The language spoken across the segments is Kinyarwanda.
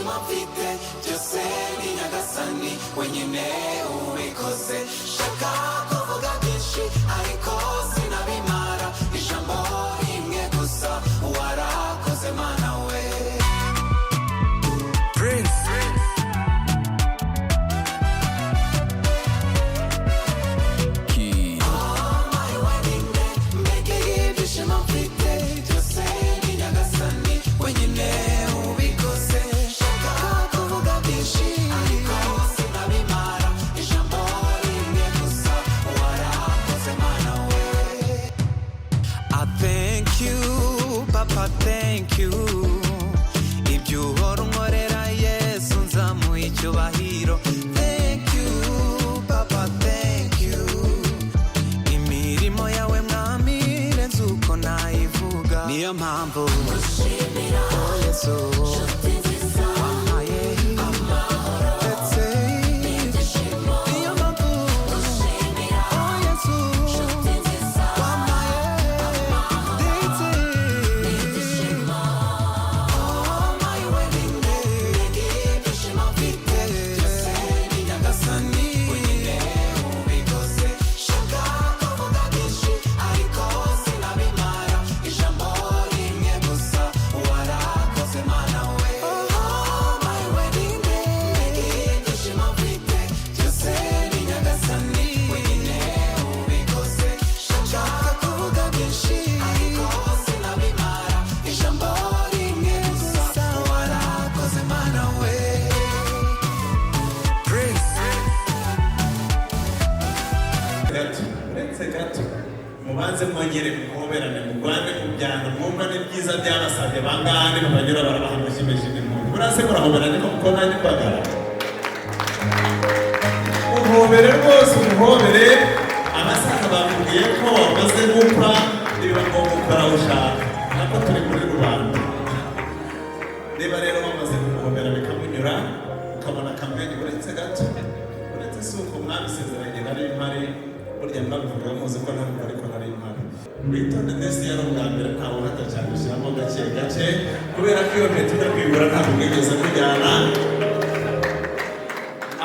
Ibyishimo mfite byose ni Nyagasani wenyine ubikoze. Shaka kuvuga byinshi ariko sinabimara, ijambo rimwe gusa: warakoze Mana we. Prince. Key. My wedding day, mbega ibyishimo mfite byose ni Nyagasani wenyine ubikoze. Shaka kuvuga byinshi ariko sinabimara, ijambo rimwe gusa: warakoze Mana we. I thank you, Papa, thank you. Ibyo uhora unkorera, Yesu, nzamuye icyubahiro. Thank you, Papa, thank you. Imirimo yawe, Mwami, irenze uko nayivuga. Niyo mpamvu oh Yesu wampaye ndetse niyo mpamvu oh Yesu wampaye ndetse. Oh my wedding day, mbega ibyishimo mfite byose ni Nyagasani wenyine ubikoze. Shaka kuvuga byinshi ariko sinabimara, ijambo rimwe gusa: warakoze Mana we. Oh my wedding day, mbega ibyishimo mfite byose ni Nyagasani wenyine ubikoze. Shaka kuvuga byinshi ariko sinabimara, ijambo rimwe gusa: warakoze Mana we. Prince. Gato, uretse gato, mubanze mwongere muhoberane, mugwane mu byano, mwumva n'ibyiza byabasabye. Bangahe babanyura barabaha amashyi menshi n'impundu. Murase murahoberane ko mukobwa n'imbagara. Muhobere rwose, umuhobere. Abasaza bamubwiye ko wamaze gukwa, nibiba ngombwa ukora aho ushaka, nako turi muri rubanda. Niba rero bamaze kumuhobera bikamunyura, ukabona akamwenyu, uretse gato, uretse si uko mwabisezeranye nari mpari. Burya mwabivuga muzi ko ntabwo, ariko nari mpari. Witonde ndetse yari ubwa mbere, ntawe uhata cyane, ushyiramo gake gake, kubera ko iyo mpeta ujya kuyigura ntabwo mwigeze mujyana.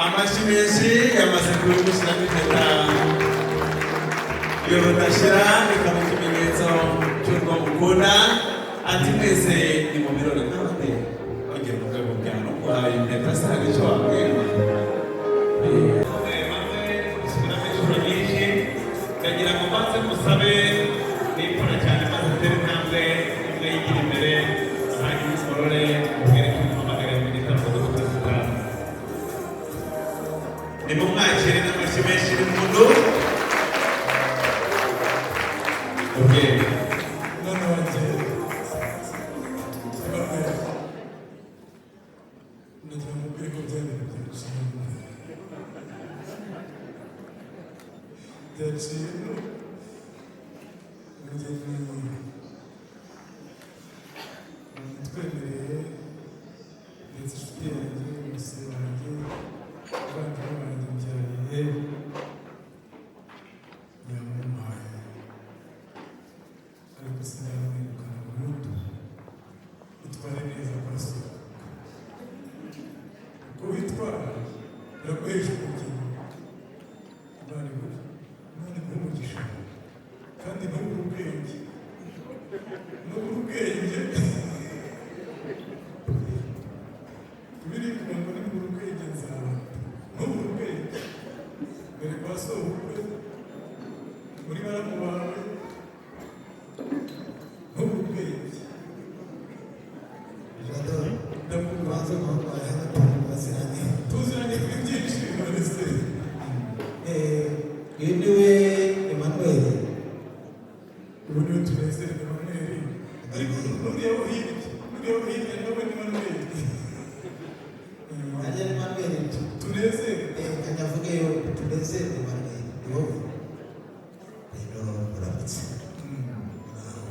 Amashyi menshi. Yamaze kubimushyiramo impeta y'urudashyira, bikaba ikimenyetso cy'urwo mukunda. Ati mwese ni mu birori nk'abandi, ongera umugabo byano guhaye impeta, se hari icyo wabwirwa? Maze gusubiramo inshuro nyinshi, ndagira ngo mbanze musabe n'imfura cyane, maze utere intambwe imwe yigira imbere, hanyuma umurore, umubwire ko umuhamagariye mu gitaramo cyo gutaha. Nimumwakire n'amashyi menshi n'impundu. Ubwenge. Mwana wanjye Emmanuel, nagira ngo mbwire ko bya bintu byaciyemo, byaciyemo. Umugeni twemereye, ndetse inshuti yanjye, umusore wanjye, abavandimwe banjye mbyariye, yamumpaye, ariko sinamwirukana burundu. Itware neza kwa so, uko witwara biraguhesha ubugingo. Imana iguhe umugisha kandi ntubure ubwenge, ntubure ubwenge. Biri kugira ngo nibura ubwenge nzaba, ntubure ubwenge mbere kwa sobukwe, muri baramu bawe, ntubure ubwenge. Ndakubaza. Banza guhamagara hano, tuziranye. Tuziranye kuri byinshi, none se? Uyu ni we Emmanuel? Ubu niwe Tunezerwe Emmanuel, ariko nuriya wo hirya, nuriya wo hirya nawe ni Emmanuel. Harya ni Emmanuel? Tunezerwe. Kanyavuge yo Tunezerwe Emmanuel, ni wowe rero. Muramutse. Muraho,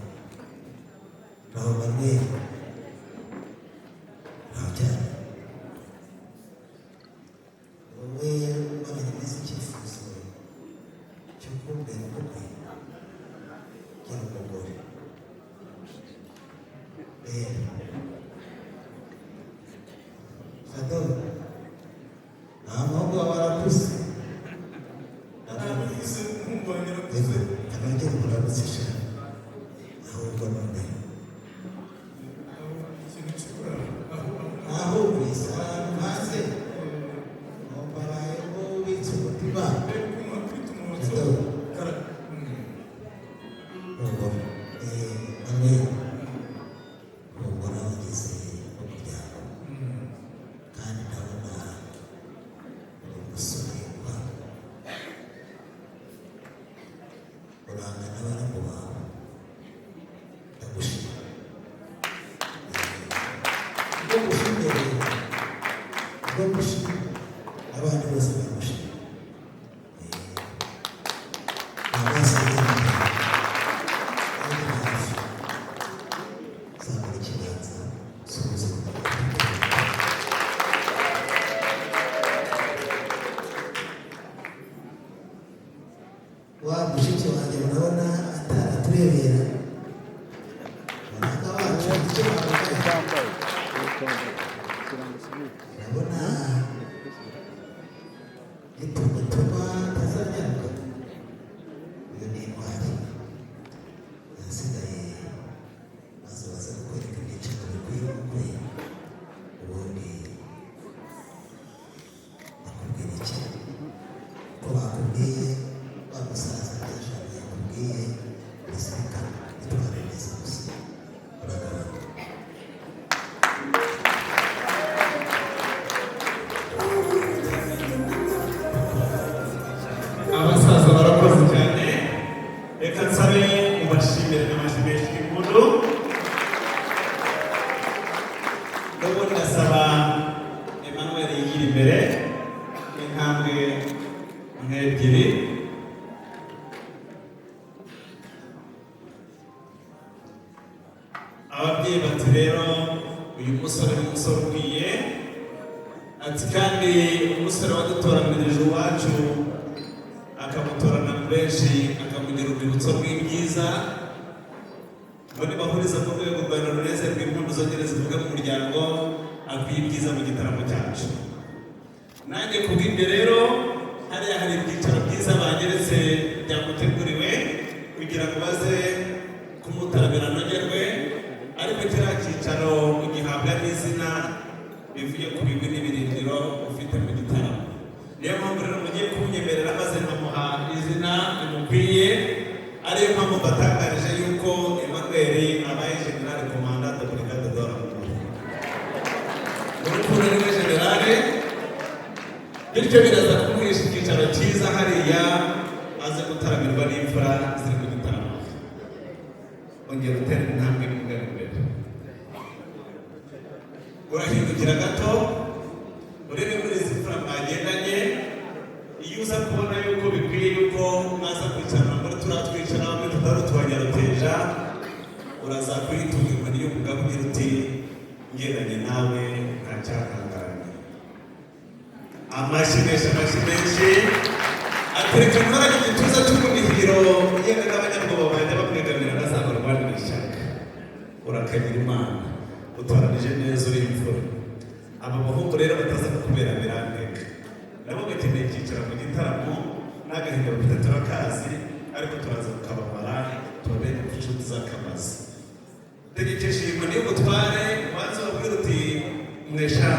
muraho Emmanuel, muraho cyane. Wowe umaranye iminsi icyifuzo cyo kumbera umukwe, gira umugore rero. Ubwo gushimye rero, ubwo gushima abandi bose bagushima. Abasigaye hafi zamura ikiganza suhuza. Wa mushiki wanjye murabona ataraturebera abahanga bacu icyo bavuga. Urabona nitumutuma atazanyaruka. Uyu ni intwari. Ahasigaye maze baza kukwereka ibyiciro bikwiye ubukwe, ubundi bakubwira iki ko bakubwiye wa musaza byashaka yakubwiye bizirikana itware neza gusa uragaruka. Abasaza barakoze cyane. Reka nsabe mubashimire n'amashyi menshi y'impundu. N'ubundi ndasaba Emmanuel yigira imbere intambwe nk'ebyiri. Ababyeyi bati rero uyu musore ni umusore ukwiye, ati kandi umusore wadutoranirije iwacu akamutorana mu benshi akamugira urwibutso rw'ibyiza, ngo nibahuriza ku rwego rwanda runezerwa impundu zongere zivuge mu muryango, akwiye ibyiza mu gitaramo cyacu. Nanjye kubw'ibyo rero hariya hari ibyicaro byiza bageretse byamuteguriwe kugira ngo baze kumutaramira anogerwe, ariko kiriya cyicaro ugihabwa n'izina bivuye ku bigwi n'ibirindiro ufite mu gitaramo. Niyo mpamvu rero mugiye kunyemerera maze nkamuha izina rimukwiye, ariyo mpamvu mbatangarije yuko Emmanuel abaye general commandant de brigade de la urukundo niwe generale, bityo biraza kumuhesha icyicaro cyiza hariya aze gutaramirwa n'imfura ziri mu gitaramo. Ongera utere intambwe imwe ugana imbere, urahindukira gato urebe muri izi mfura mwagendanye. Iyo uza kubona yuko bikwiye yuko mwaza kwicarana muri turiya twicara bamwe tutari utubanyaruteja, uraza kuyitunga inkoni y'umugabo ugira uti ngendanye nawe nta cyakangaranye. Amashyi menshi, amashyi menshi. Atereka imbaraga igituza cy'umunihiro ugenda n'abanyabwoba bajya bamwegamira bazabarwanira ishyaka. Urakagira Imana utoranije neza uri imfura. Aba bahungu rero bataza kukubera biranteka, nabo bakeneye icyicaro mu gitaramo n'agahinda bafite turakazi, ariko turaza kukabamara tubabere inshuti z'akamazi. Tegekesha iyi nkoni y'ubutware, ubanze ubabwire uti mwesha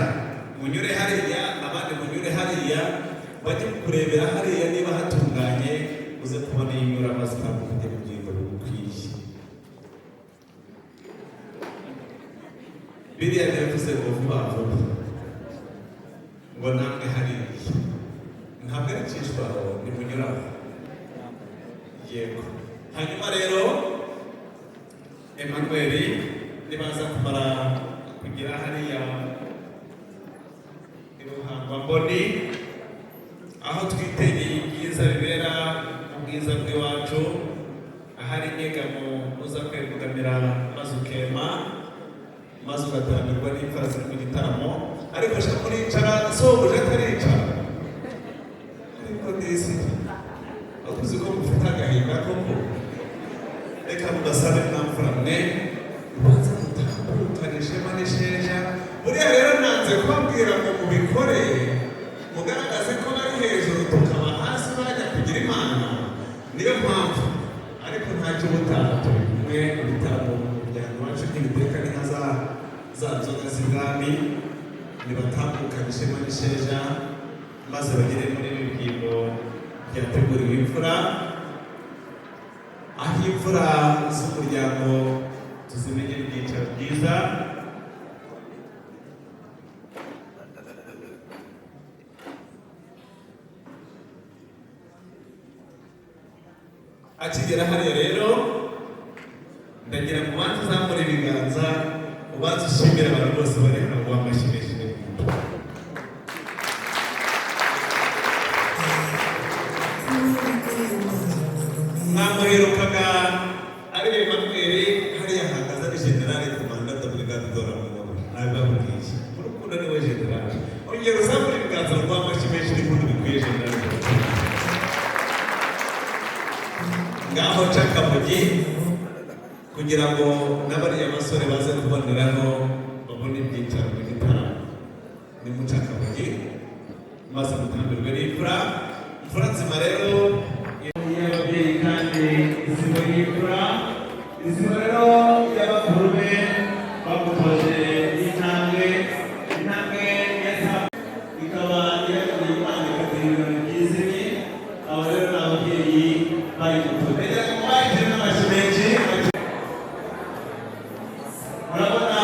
munyure hariya, abandi munyure hariya, bajye kukurebera hariya niba hatunganye, uze kubona iyo unyura maze utambuka ujye mu byimbo bigukwiye. Biriya biravuze ngo vuba vuba ngo namwe hariya ntabwo ari cyishwaho nimunyuraho. Yego, hanyuma rero Emmanuel nibaza kumara kugera hariya iruhangwamboni aho twitegeye ibyiza bibera mu bwiza bw'iwacu, ahari inyegamo uza kwegamira maze ukema maze ugataramirwa n'imfura ziri mu gitaramo. Ariko shaka muricara sobuja ataricara, ariko disi wakuze ko mufite agahinda koko. Reka mubasabe mwamfura mwe ubanza mutambukane ishema n'isheja. Buriya rero nanze kubabwira ngo mubikore mugaragaze ko bari hejuru tukaba hasi bajya kugira Imana, niyo mpamvu. Ariko ntacyo ubutaha turi kumwe mu bitaramo mu muryango wacu ntibiteka ni nka za nzoga z'ibwami. Nibatambukane ishema n'isheja maze bagere muri ibi byimbo byateguriwe imfura, aho imfura z'umuryango tuzimenyera ibyicaro byiza. Akigera hariya rero ndagira ngo ubanze uzamure ibiganza, ubanze ushimire abantu bose bari hano. Muce akamugi kugira ngo n'abariya basore baze kuboneraho babone ibyicaro mu gitaramo. Ni muce akamugi maze mutambirwe n'imfura, imfura nzima rero y'ababyeyi, kandi isibo y'imfura, isibo rero y'abakuru be bamutoje intambwe, intambwe ya saa ikaba iragiye. Imana ikagira ibirori byizimye. Aba rero ni ababyeyi bayimutoje. Reka mwakire n'amashyi menshi. Murabona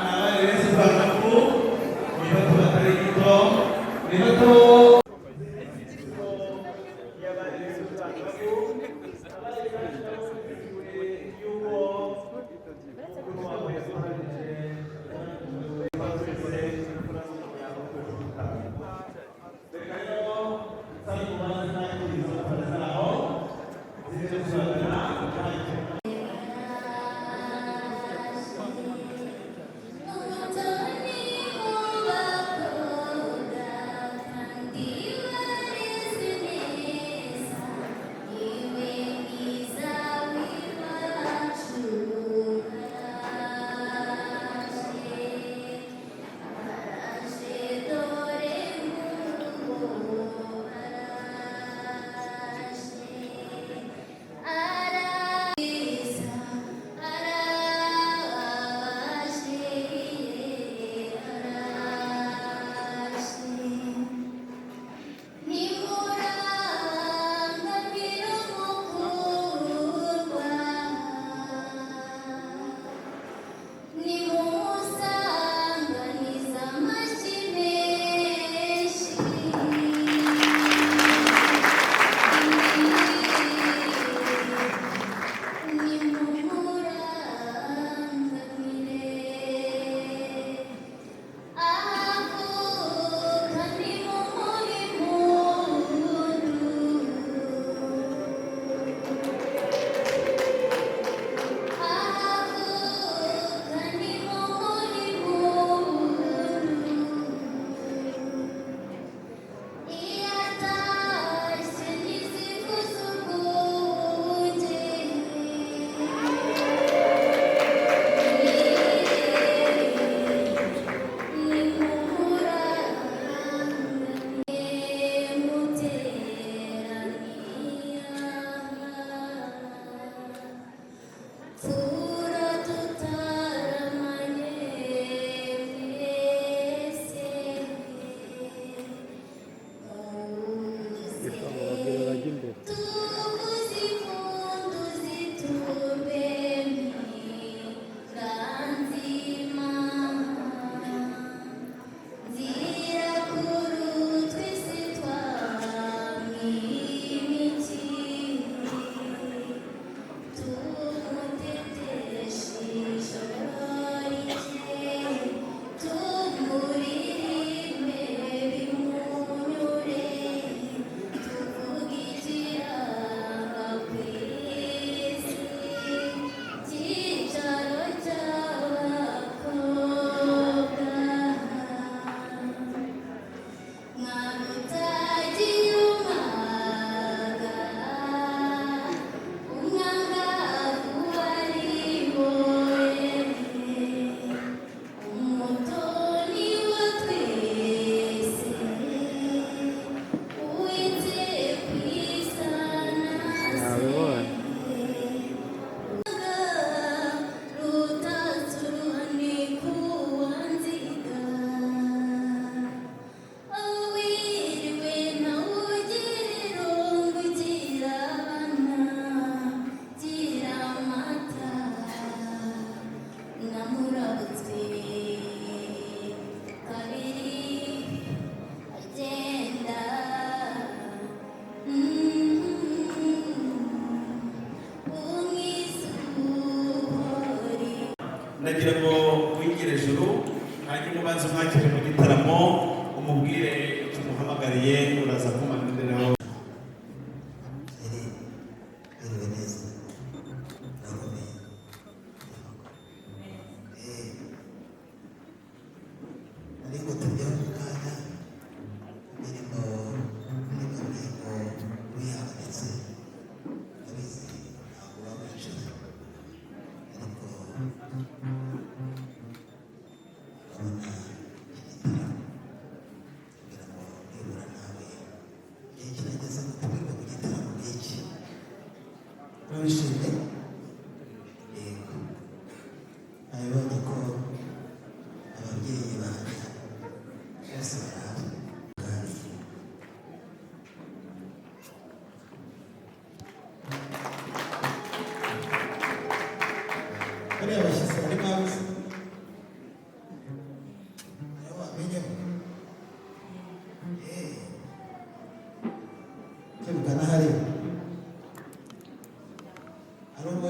ni abari benshi b'abagabo, ni bato batari gito, ni bato. Umutoni w'abakobwa kandi wareze neza, niwe mwiza w'iwacu. Araje, araje, dore nguwo araje, araza, araje, araje. Nimurangamira umukundwa, nimumusanganiza amashyi menshi. Nimumurangamire ahavuka, nimumuhe impundu. Ahavuka, nimumuhe impundu. Iyo atashye ntizivuze urwunge. Tura tutaramanye mwese, tuvuze impundu ziturwe nzima. Nzirakuru twese twamwimikiye, tumuteteshe ijoro rike, tumuririmbe bimunyure, tuvuge ikiranga ku isi, cyicaro cy'abakobwa. Mwana utagira umwaga, umwangavu wariboye, umutoni wa twese, uwitse ku isanase. Rutatse uruhani kuwanziga, wiriwe ntawugira irungu, gira abana, gira amata. Namurabutswe kabiri agenda, umwisuhori. Ndagira ngo wigire ejuru, hanyuma ubanze umwakire mu gitaramo, umubwire icyo umuhamagariye, uraza kumanuriraho. Iri iriwe neza, urakomeye. Ariko tujya mu kanya imirimo muri kaburimbo wihabonetse, ndabizi. Nabibonye ko ababyeyi banjye bose barahari. Kandi bariya bashyitsi barimo abuze nawe wamenyemo kebukana hariya hari ubwo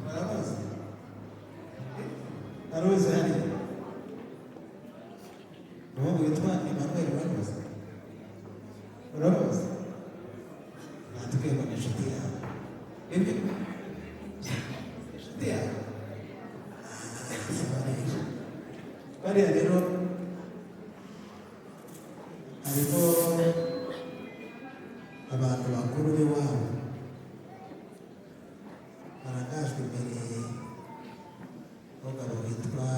baramuzi, aruzi hariya umuhungu witwa Emmanuel, uramuzi? Uramuzi? Natubwiye ngo ni inshuti yawe. Ibyo inshuti yawe. Ah, rero bariya rero harimo abantu bakuru b'iwabo barangajwe imbere n'umugabo witwa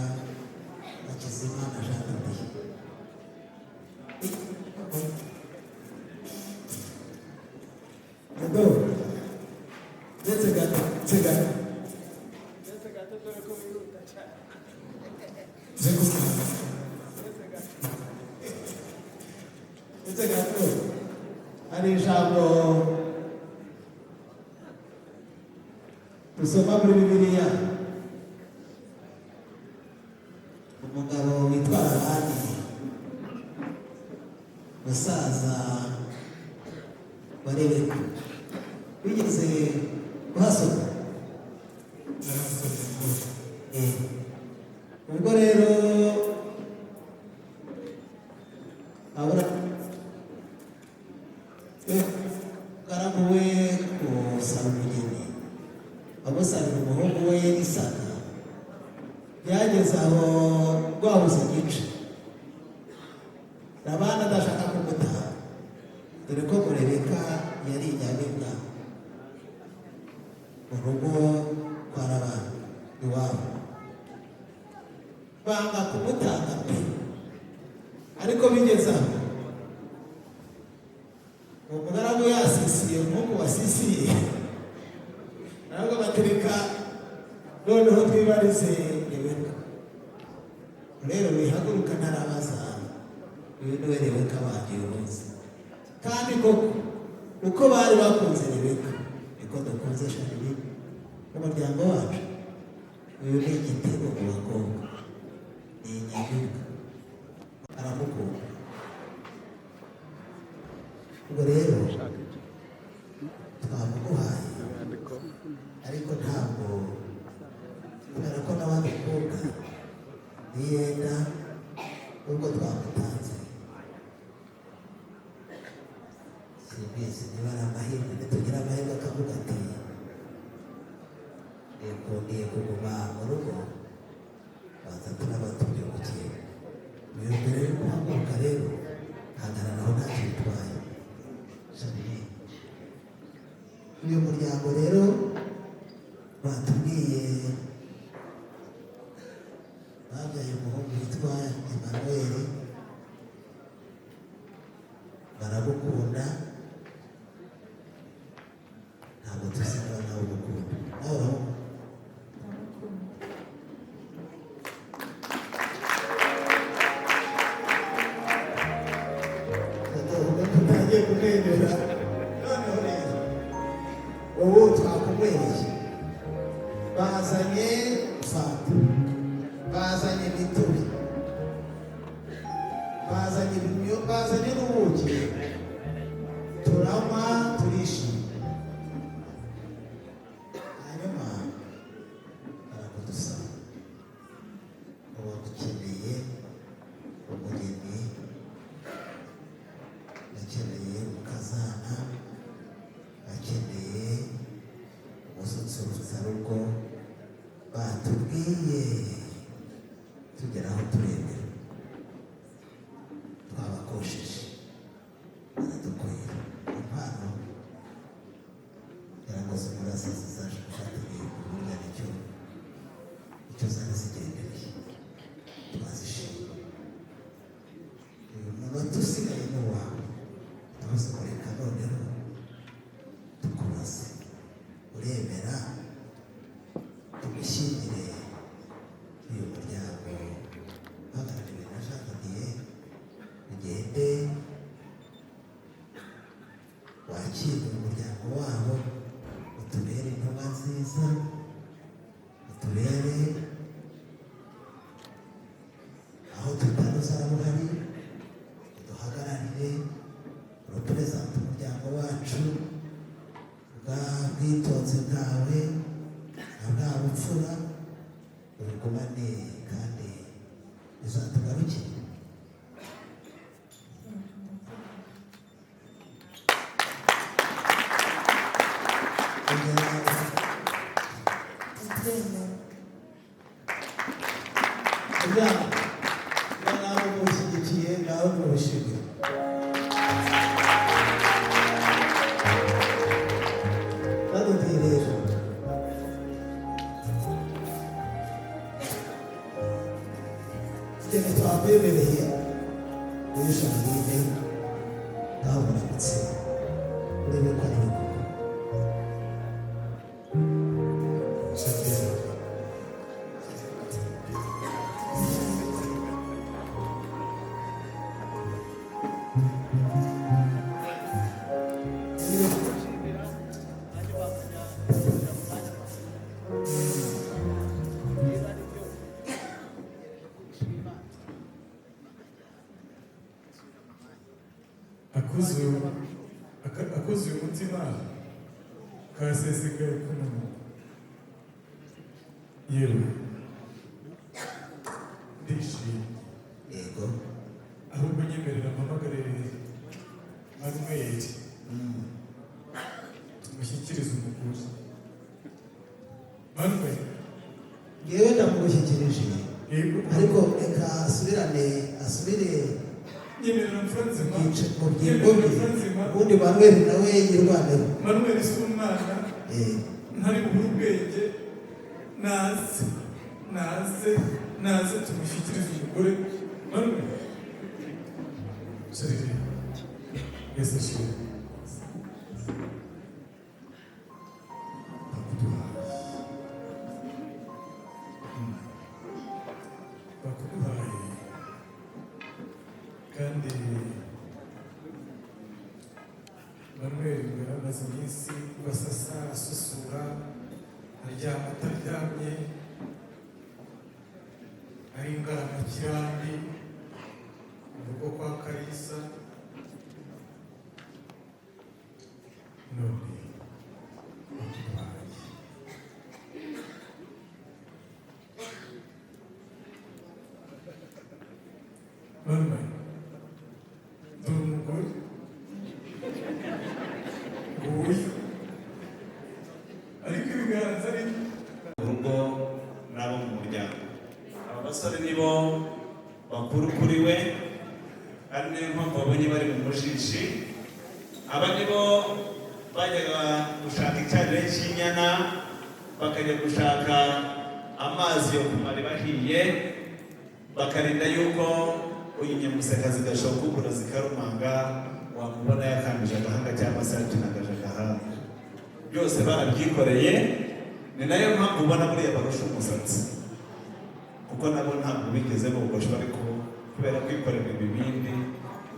Hakizimana Jean de Dieu. Dodo, ndetse gato, ndetse gato. Ndetse gato, dore ko wihuta cyane. Nze gusanga. Ndetse gato, hari ijambo dusoma muri Bibiliya. Umugabo witwa Labani, musaza wa Rebeka, wigeze kuhasoma? Narasomye rwose. Ubwo rero abura umugaragu we gusaba umugeni, amusabira umuhungu we Isaka, byageze aho rwabuze igice, Labani adashaka kumutaha, dore ko ngo Rebeka yari inyamibwa mu rugo kwa Labani iwabo, banga kumutanga pe. Ariko bigeze aho uwo mugaragu yasisiye, umuhungu wasisiye, ntabwo batereka. Noneho twibarize Rebeka rero, wihaguruka ntarabaza. Uyu niwe Rebeka wanjye uyu munsi. Kandi koko uko bari bakunze Rebeka niko dukunze Sharili n'umuryango wacu. Uyu ni igitego mu bakobwa, ni inyamibwa, aramukunda. Ubwo rero twamuguhaye, ariko ntabwo kubera ko nawe adukunda niyenda ubwo twamutanze. Simbizi niba ari amahirwe, nitugira amahirwe akavuga ati nikundiye kuguma mu rugo, baza turaba tubyungukiye. Uyu mbere yo guhaguruka rero, hagararaho, ntacyo bitwaye. Sharili, uyu muryango rero batubwiye babyaye umuhungu witwa Emmanuel, baragukunda. Ntabwo tuzi niba nawe ugukunda, nawe uramukunda? Ndamukunda. Ndavuga ko utangiye kumwenyura. Noneho rero ubu twakunywereye, bazanye fanta, bazanye imitobe, bazanye ibinyo, bazanye n'ubuki, turanywa turishima. Hanyuma barakudusaba uba ukeneye umugeni, akeneye umukazana, akeneye umususurutsarugo. Batubwiye tugera aho turemera, twabakosheje, baradukwira impano kugira ngo zimurasa zaje gufata ibintu. Burya nicyo icyo zari zigendereye, twazishima. Uyu munota usigaye ni uwawe, tuzi kureka. Noneho tukubaze, uremera tugushyingire? Twakire umuryango wabo, utubere intumwa nziza, utubere aho tutari uzaba uhari, uduhagararire, urepresente umuryango wacu bwa bwitonzi bwawe na bwa bupfura, ubugumane kandi bizatugarukire. Ongera. Ndabyemera. Kugira ngo nawe mushyigikiye, nawe mubishimire. Baduti rero, ikintu twakwemereye muri Charlene, ngaho muramutse urebe ko ari we koko. Shakira. Akuzuye umutima kasesekaye ku munwa. Yewe, ndishimye. Yego. Ahubwo nyemerera mpamagare Manweri, tumushyikirize umugore Manweri. Ngewe ndamugushyikirije. Yego. Ariko reka asubirane, asubire. Nyemerera, mfura nzima. Mu byimbo Nyemerera, bye. mfura nzima. Ubundi Manweri nawe yirwaneho. Manweri si umwana. Eh, ntari bubure ubwenge. Naze, naze, naze tumushyikirize umugore. Manweri, Charire, yesu ashimwe, bakuduhaye. Bakuduhaye kandi Manuel ngo yari amaze iminsi basasa, asusura, aryama ataryamye, ari ingaramakirambi mu rugo kwa Kalisa. None bakuduhaye. Manuel, dore umugore nguyu, ariko ibiganza ari Urugo n'abo mu muryango. Aba basore nibo bakuru kuri we, ari nayo mpamvu babonye bari mu mujishi. Aba nibo bajyaga gushaka icyarire cy'inyana, bakajya gushaka amazi yo ku mariba ahiye, bakarinda yuko uyu nyamusakazi gashokubura zikarumanga, wamubona yakambije agahanga cyangwa se yakinagaje agahanga. Byose barabyikoreye. Ni nayo mpamvu ubona buriya barusha umusatsi, kuko nabo ntabwo bigeze bogoshwa, ariko kubera kwikorera ibibindi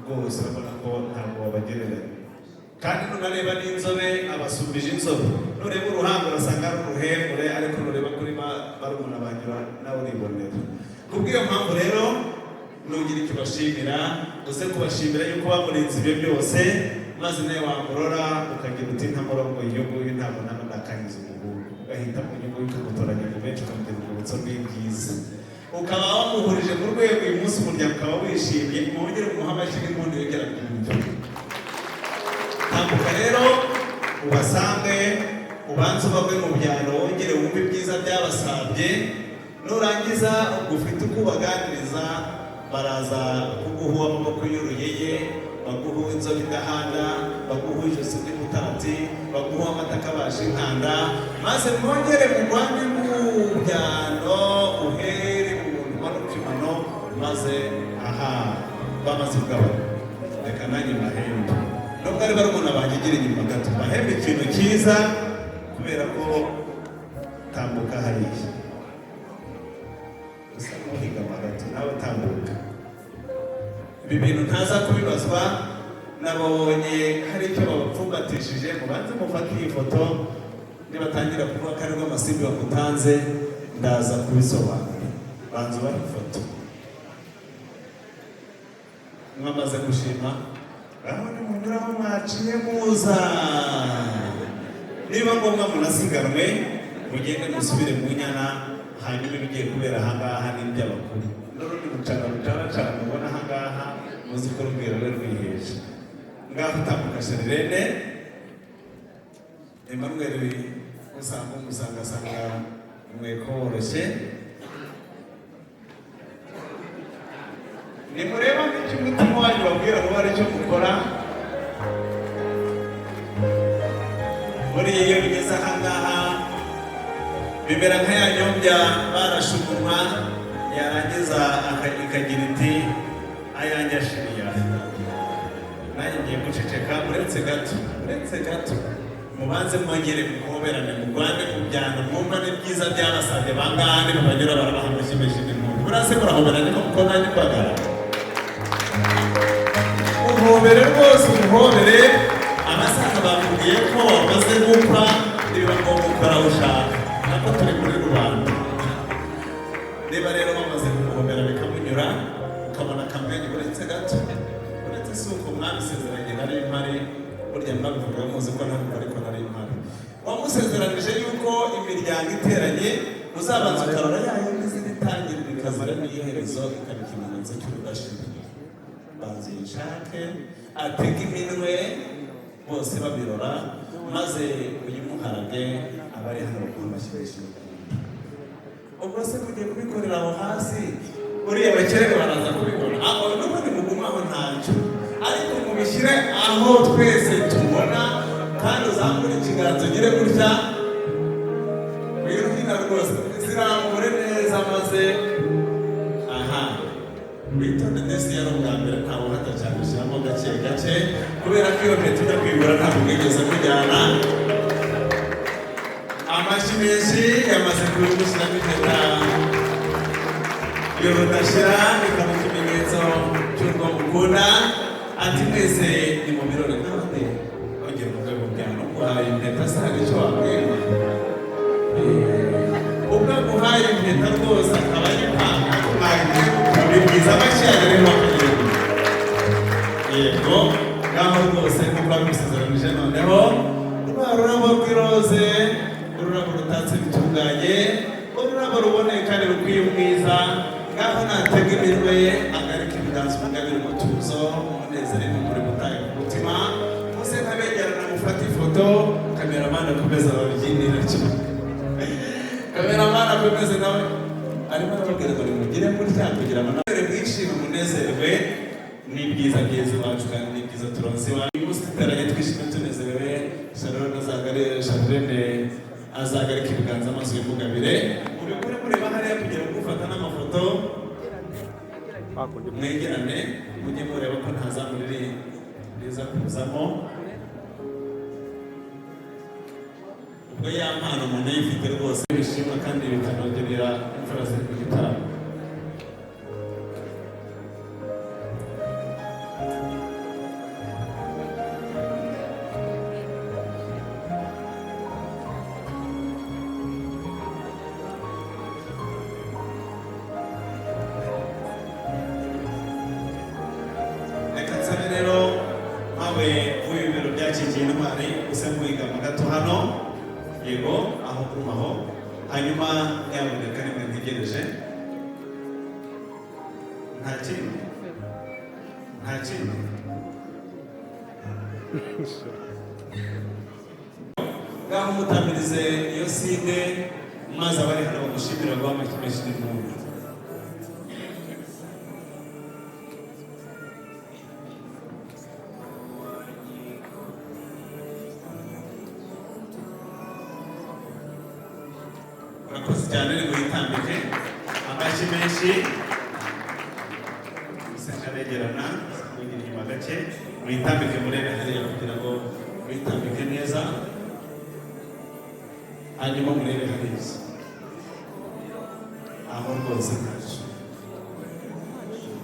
rwose urabona ko ntabwo babagereranya. Kandi nunareba n'inzobe, abasumbije inzobe. Nureba uruhanga urasanga ari uruhembure, ariko nureba kuri barumuna banjye nawe uribonera. Kubw'iyo mpamvu rero, nugira icyo ubashimira, uze kubashimira yuko bamurinze ibyo byose, maze nawe wamurora ukagira uti: "Ntamurongo uyu nguyu ntabwo naba ndakangiza umuhungu." Ugahitamo uyu nguyu, ukamutoranya mu benshi, ukamugira urwibutso rw'ibyiza, ukaba wamuhurije mu rwego. Uyu munsi umuryango ukaba wishimye. Mwongere umuhe amashyi n'impundu yongera kumva. Tambuka rero ubasange, ubanze ubagwe mu byaro, wongere wumve ibyiza byabasabye. Nurangiza ubwo ufite uko ubaganiriza, baraza kuguha amaboko y'uruyeye, baguha inzobe idahanda, baguha ijosi ry'umutati, baguha amata akabasha inkanda, maze mwongere mugwane mu byano, uhere mu buntu, umanuke imano, maze aha bamaze kugabana. Reka nanjye mbahembe, nubwo ari barumuna banjye, igira inyuma gato mbahembe ikintu cyiza, kubera ko tambuka hariya usa n'uhigama gato. Nawe tambuka. Ibi bintu ntaza kubibazwa. Nabonye hari icyo babapfumbatishije. Mubanze mufate iyi foto. Nibatangira kuvuga ko ari Rwamasimbi bamutanze, ndaza kubisobanura. Banza ubahe ifoto. Mwamaze gushima, aho nimunyura aho mwaciye muza, niba ngombwa munasiganwe, mugende musubire mu nyana. Hanyuma ibigiye kubera ahangaha ni iby'abakuru, n'urundi rucana rucaracana mubona ahangaha, muzi ko rubwira rwe rwiheje. Ngaho utambuka, Sharirene Emmanuel, usanga umusangasanga umweko woroshye. Nimureba nk'icyo umutima wanyu babwira ngo ari cyo mukora. Buriya iyo bigeze ahangaha bimera nka ya nyombya barashe umunwa, yarangiza ikagira iti: "Ayanjye ashiriye aha, nanjye ngiye guceceka." Uretse gato, uretse gato, mubanze mwongere muhoberane, murwane mu byano, mwumva n'ibyiza byabasabye. Bangahe nibabanyura barabaha amashyi menshi n'impundu. Buriya se murahoberanye ko nanjye mbagara? Uhobere rwose, umuhobere. Abasaza bakubwiye ko wamaze gukwa, niba ngombwa ukora aho ushaka, nako turi muri rubanda. Niba rero bamaze kumuhobera bikamunyura, ukabona akamwenyu. Uretse gato, uretse si uko mwabisezeranye, nari mpari. Burya mwabivuga muzi ko ntabwo, ariko nari mpari. Wamusezeranije yuko imiryango iteranye uzabanza ukarora ya yindi izina itangirira ikazira n'iherezo, ikaba ikimenyetso cy'urudashira. Banza uyishake, atege iminwe bose babirora, maze uyimuharage. Abari hano bakuru amashyi. Ubwo se mugiye kubikorera aho hasi, uriya bakere baraza kubibona aho. N'ubundi mugume aho ntacyo, ariko mubishyire aho twese tubona, kandi uzamure ikiganza ugire gutya, wiruhina rwose, zirambure neza maze aha witonde. Ndetse yari ubwa mbere, ntawe uhata cyane, ushyiramo gake gake, kubera ko iyo mpeta ujya kuyigura ntabwo mwigeze mujyana. Amashyi menshi. Yamaze gushyiramo impeta y'urudashira, ikaba ikimenyetso cy'urwo mukunda. Ati: "Mwese ni mu birori n'abandi ongera umugabo byano guhaye impeta." Se hari icyo wabwirwa? Ubwo aguhaye impeta rwose akaba ari impano ni byiza. Amashyi yanyu rero bakagira. Yego, ngaho rwose nk'uko babimusezeranije, noneho rwa rurabo rw'iroze, ururabo rutatse bitunganye, ururabo ruboneye kandi rukwiye ubwiza. Ngaho natega iminwe ye, agarika ibiganza, umugabire umutuzo, umunezero n'umuri mutaye ku mutima. Muze nk'abegerana mufate ifoto. Kameramani akomeza babyinira cyane, kameramani akomeze nawe arimo arababwira ngo nimugire gutya kugira ngo nawe mwishime, munezerwe n'ibyiza byiza iwacu kandi n'ibyiza turonse iwacu. Uyu munsi duteranye twishime, tunezerewe. Sharon azagare, Charlene azagarika ibiganza amaso y'umugabire. Mubikore mureba hariya kugira ngo ufata n'amafoto mwegerane, mujye mureba ko nta zamu riri riza kuzamo. Ubwo ya mpano umuntu ayifite rwose bishimwa kandi bikanongerera imfura ziri mu gitaramo. Reka nsabe rero mpawe w'ibi biro byakikiye intwari use mwigama gato hano. Yego, aho kumaho. Hanyuma nyamuneka nimwe ntegereje, nta kindi, nta kindi. Ngaho mutamirize iyo sinde, maze abari hano bagushimira guha amashyi menshi n'impundu. Urakoze cyane, ni witambike. Amashyi menshi. Musa nkabegerana, kugira inyuma gake, mwitambike murebe hariya kugira ngo mwitambike neza, hanyuma murebe hariya aho rwose ntacyo.